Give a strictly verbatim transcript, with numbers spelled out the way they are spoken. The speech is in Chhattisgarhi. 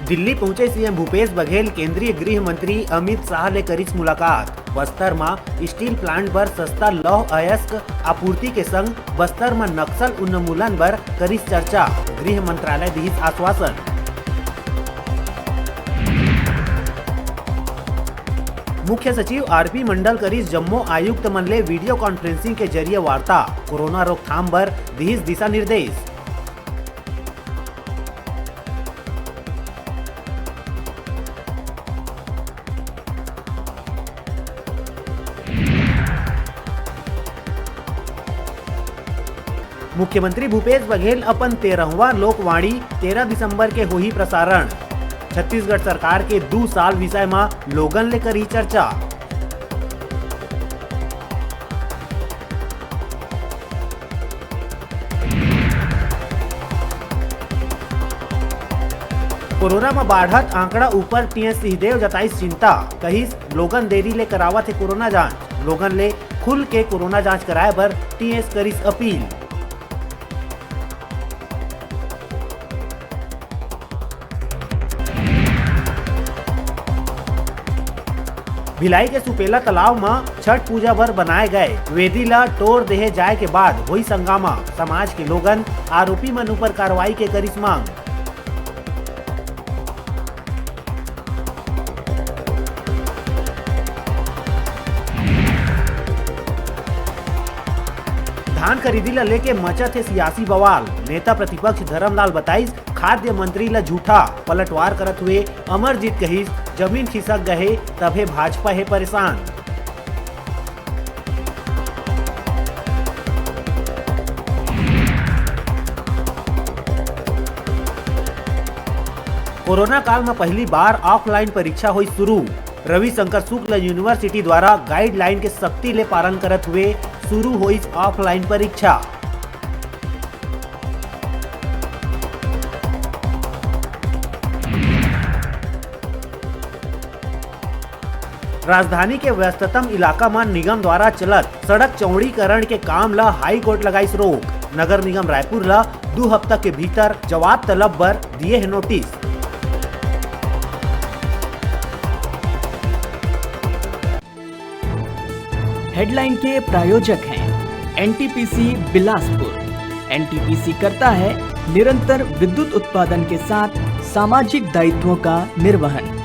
दिल्ली पहुंचे सीएम भूपेश बघेल केंद्रीय गृह मंत्री अमित शाह ले करिस मुलाकात। बस्तर म स्टील प्लांट बर सस्ता लौह अयस्क आपूर्ति के संग बस्तर म नक्सल उन्मूलन बर करिस चर्चा, गृह मंत्रालय दिहिस आश्वासन। मुख्य सचिव आरपी मंडल करिस जम्मो आयुक्त मन ले वीडियो कॉन्फ्रेंसिंग के जरिए वार्ता, कोरोना रोकथाम बर दिहिस दिशा निर्देश। मुख्यमंत्री भूपेश बघेल अपन तेरहवाँ लोकवाणी तेरह दिसंबर के होही प्रसारण। छत्तीसगढ़ सरकार के दू साल विषय म लोगन ले करही चर्चा। कोरोना म बाढ़त आंकड़ा ऊपर टीएस सिंहदेव जताइस चिंता, कहिस लोगन देरी ले करावत हे कोरोना जांच, लोगन ले खुल के कोरोना जांच कराए बर टीएस करिस अपील। भिलाई के सुपेला तालाब म छठ पूजा बर बनाए गए वेदी ला तोड़ देहे जाए के बाद होइस हंगामा, समाज के लोगन आरोपी मन ऊपर कार्रवाई के करिस मांग। धान खरीदी ला लेके मचत हे सियासी बवाल, नेता प्रतिपक्ष धरमलाल बताइस खाद्य मंत्री ला झूठा, पलटवार करत हुए अमरजीत कहिस जमीन खिसक गए हे तभे भाजपा हे परेशान। कोरोना काल म पहली बार ऑफलाइन परीक्षा होइस शुरू। रविशंकर शुक्ल यूनिवर्सिटी द्वारा गाइडलाइन के सख्ती ले पालन करत हुए शुरू होइस ऑफलाइन परीक्षा। राजधानी के व्यस्ततम इलाका म निगम द्वारा चलत सड़क चौड़ीकरण के काम ल हाई कोर्ट लगाइस रोक। नगर निगम रायपुर ल दू हफ्ता के भीतर जवाब तलब बर दिए हे नोटिस। हेडलाइन के प्रायोजक हैं एनटीपीसी बिलासपुर। एनटीपीसी करता है निरंतर विद्युत उत्पादन के साथ सामाजिक दायित्वों का निर्वहन।